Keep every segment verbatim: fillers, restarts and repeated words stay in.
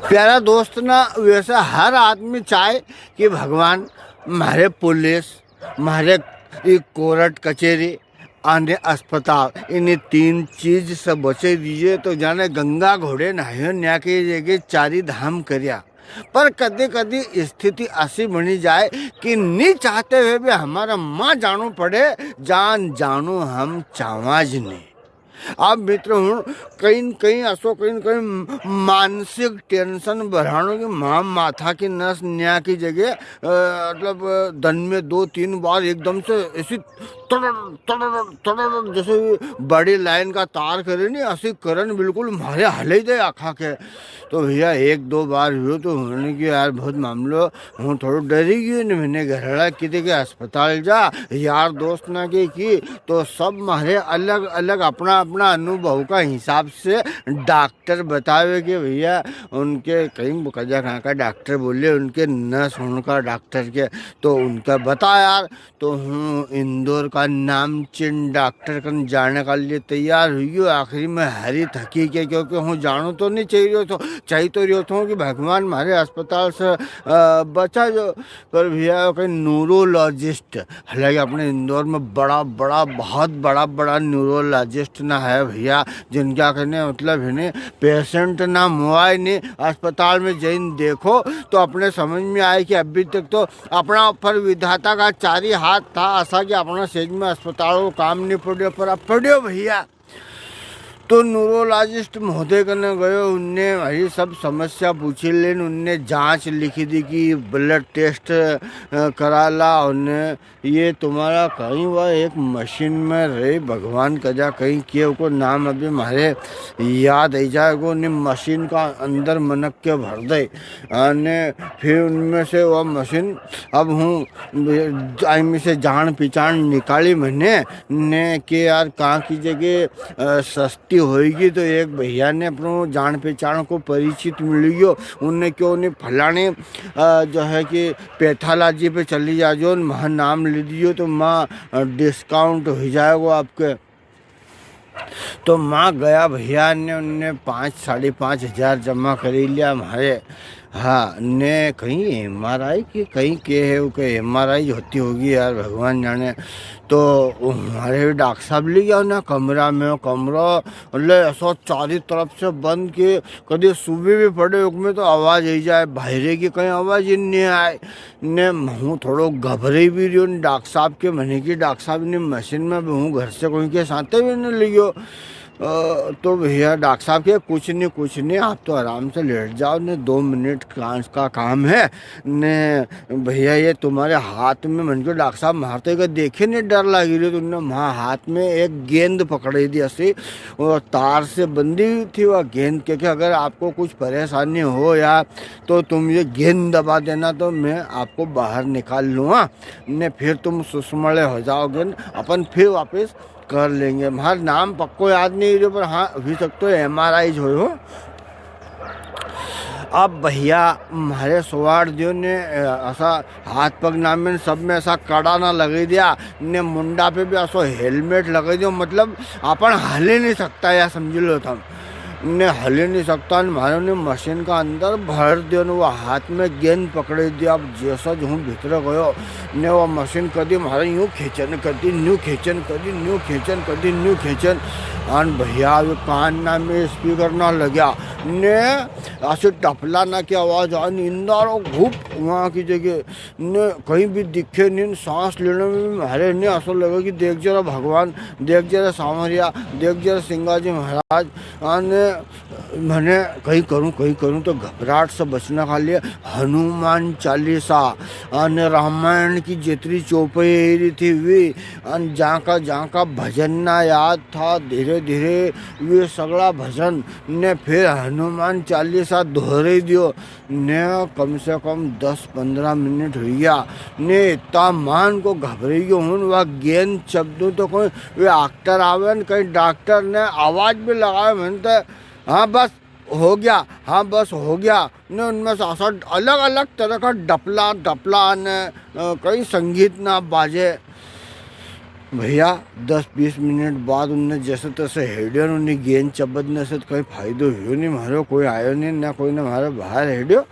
प्यारा दोस्त ना, वैसे हर आदमी चाहे कि भगवान, म्हारे पुलिस, म्हारे ई कोर्ट कचेरी, अने अस्पताल, इन्हीं तीन चीज से बचे दीजे, तो जाने गंगा घोड़े नहायो न्या के जगह चारी धाम करिया। पर कदी-कदी स्थिति असी बनी जाए कि नी चाहते हुए भी हमारा माँ जानो पड़े, जान जानो हम चावां ज नी। अब मित्र हुण, कई न कई असो, कई न कई मानसिक tension बढ़ानो की माँ माथा की नस न्या की जगह, अ, मतलब, दन में दो तीन बार एकदम से ऐसी तड़ड़, तड़ड़, तड़ड़, जैसे body line का तार करे नी, असी करंट बिल्कुल म्हारे हले ही दे आखा के। तो भैया, एक दो बार हुयो तो हुण की यार, बहुत मामलो, हूँ थोड़ो डरी गयो ने, मैंने घरवाला की थे कि अस्पताल जा, यार दोस्त ना के की, तो सब म्हारे अलग-अलग अपना-अपना अनुभव का हिसाब से डॉक्टर बतावे कि भैया उनके कई कजा कहाँ का डॉक्टर बोले, उनके नस उनका डॉक्टर के, तो उनका बता यार, तो हूँ इंदौर का नामचीन डॉक्टर कन जाने का लिए तैयार हुई गयो। आखिरी में हरी थकी के, क्योंकि हूँ जानो तो नी चाहिए तो, चाहिए तो रह्यो थो कि भगवान म्हारे अस्पताल से, अ, बचा जो, पर भैया कई neurologist, हालांकि अपने इंदौर में बड़ा, बड़ा, बहुत बड़ा, बड़ा neurologist ना है भैया, जिनका कहने मतलब है ने patient ना मुआए ने अस्पताल में जइन देखो तो अपने समझ में आए कि अभी तक तो अपना ऊपर विधाता का चारी हाथ था, असा कि अपना सेज में अस्पताल को काम नी पड़्यो, पर अब पड़्यो भैया। तो neurologist महोदय कने गयो, उनने भाई सब समस्या पूछी लेन, उनने जांच लिखी दी कि blood test, अ, करा ला, उनने ये तुम्हारा कई वा एक मशीन में रे भगवान कजा कई के, उको नाम अभी म्हारे याद आई जाएगो, ने मशीन का अंदर मनक के भर दे। अने फिर उनमें से वो मशीन, अब हूँ, आइमी से जान पिचान निकाली मैंने, ने के यार कहाँ की जगह, अ, सस्ती होएगी, तो एक भैया ने अपनो जान पहचान को परिचित मिल गयो, उनने क्यों नहीं फलाने, अ, जो है कि पैथालॉजी पे चली जाजो, ने वहाँ नाम ले दियो, तो वहाँ, अ, discount हो जाएगो आपके। तो माँ गया भैया ने उनने पाँच, साढ़े पाँच हजार जमा कर लिया म्हारे। हाँ, ने कहीं एमआरआई की कहीं के है, वो कहीं एमआरआई होती होगी यार, भगवान जाने। तो वो हमारे डॉक्टर साहब ले गया ना कमरा में, वो कमरा, ले, ऐसा चारी तरफ से बंद के, कदी सुबह भी पड़े, उक में तो आवाज आई जाए, बाहरे की कहीं आवाज ही नहीं आए। ने हूँ थोड़ो घबराई भी रह्यो, ने डॉक्टर साहब के मने की डॉक्टर साहब ने मशीन में भी हूँ घर से कोई के साथे भी नहीं लियो। अ, तो भैया डॉक्टर साहब के, "कुछ नहीं, कुछ नहीं, आप तो आराम से लेट जाओ, ने दो मिनट का, का काम है।" ने भैया ये तुम्हारे हाथ में, मन को डॉक्टर साहब मारते के देखे नहीं, डर लगी रही, तुमने वहाँ हाथ में एक गेंद पकड़े दी ऐसी, और तार से बंधी हुई थी वह गेंद, क्योंकि अगर आपको कुछ परेशानी हो या तो तुम ये गेंद दबा देना, तो मैं आपको बाहर निकाल लूँगा, ने फिर तुम सुसमले हो जाओगे, अपन फिर वापस कर लेंगे। म्हार नाम पक्को याद नहीं रह्यो, पर हाँ, हो सकतो एमआरआई जो हो। अब भैया, म्हारे सवार दियो ने, अ, ऐसा हाथ पग ना में सब में ऐसा कड़ा ना लगे दिया, ने मुंडा पे भी ऐसो हेलमेट लगे दियो, मतलब, अपन हले नहीं सकता या समझ लो तुम। ने हली नहीं सकता, ने म्हारे ने मशीन का अंदर भर दियो, ने वो हाथ में गेंद पकड़े दिया। अब जैसा जो हूँ भीतर गयो, ने वो मशीन कदी म्हारे यूं खेंचन, कदी न्यू खेंचन, कदी न्यू खेंचन, कदी न्यू खेंचन। अन भैया, वो कान ना में स्पीकर ना लग्या, ने ऐसे टपला ना की आवाज, अन इंदारो घुप वहाँ की जगह ने कहीं भी दिखे नहीं, सांस लेने में भी म्हारे ने ऐसा लगे कि देख जरा भगवान, देख जरा सांवरिया, देख जरा सिंगाजी महाराज। अने मने कहीं करूं, कहीं करूं, तो घबराहट से बचने के लिए हनुमान चालीसा अने रामायण की जितनी चौपाई रही थी वी, अन जाका जाका भजन ना याद था, धीरे धीरे वे सगला भजन ने फिर हनुमान चालीसा दोहराई दियो। ने कम से कम दस पन्द्रह मिनट हुई गया। ने इतना मान को घबराई गयो हूँ, वा गेंद चप दूँ तो कोई वे डॉक्टर आवे न, कहीं डॉक्टर ने आवाज भी लगावे, मैंने तो, "हाँ बस हो गया, हाँ बस हो गया।" ने उनमें से ऐसा अलग-अलग तरह का डपला, डपला ने, अ, कहीं संगीत ना बाजे। भैया, दस बीस मिनट बाद उनने जैसे तैसे हेड्यो ने, उनने गेंद चबदने से तो कई फायदो हुयो नी म्हारो, कोई आयो नी, ना कोई ने म्हारे बाहर हेड्यो।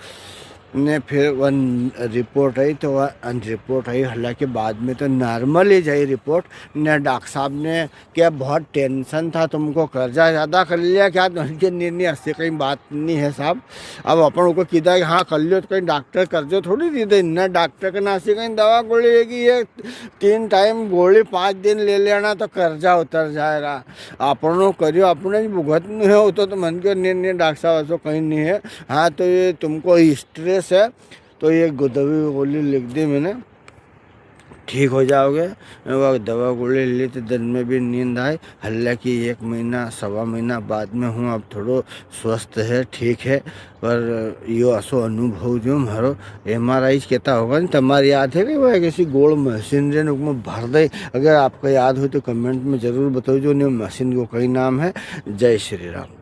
ने फिर वन रिपोर्ट आई, तो वन रिपोर्ट आई, हालांकि बाद में तो normal ही जाई रिपोर्ट। ने डॉक्टर साहब ने क्या बहुत tension था तुमको, कर्जा ज्यादा कर लिया क्या? तो उनके नी, नी, ऐसी कई बात नी है साहब। अब अपन उनको कीधा कि हाँ कर लियो, तो कई डॉक्टर कर्जो थोड़ी दी दे। इन्ना डॉक्टर के नासी कई दवा गोली है कि ये तीन टाइम गोली पाँच दिन ले लेना तो कर्जा उतर जाएगा। अपनो करियो, अपने ही भुगतनो है। वो तो, तो मन के नी, नी, डॉक्टर साहब, ऐसो कई नी है। हाँ, तो ये तुमको stress है, तो ये गो-, दवाई गोली लिख दी मैंने, ठीक हो जाओगे। वो दवा गोली ली तो दिन में भी नींद आए, हालांकि एक महीना, सवा महीना बाद में हूँ, अब थोड़ो स्वस्थ है, ठीक है, पर यो असो अनुभव जो म्हारो, MRI कहता होगा नी, तमारे याद है कि वो एक ऐसी गोल मशीन रे, उसमें भर दे। अगर आपको याद हो तो comment में जरूर बताओ, जो ने मशीन को कई नाम है। जय श्री राम।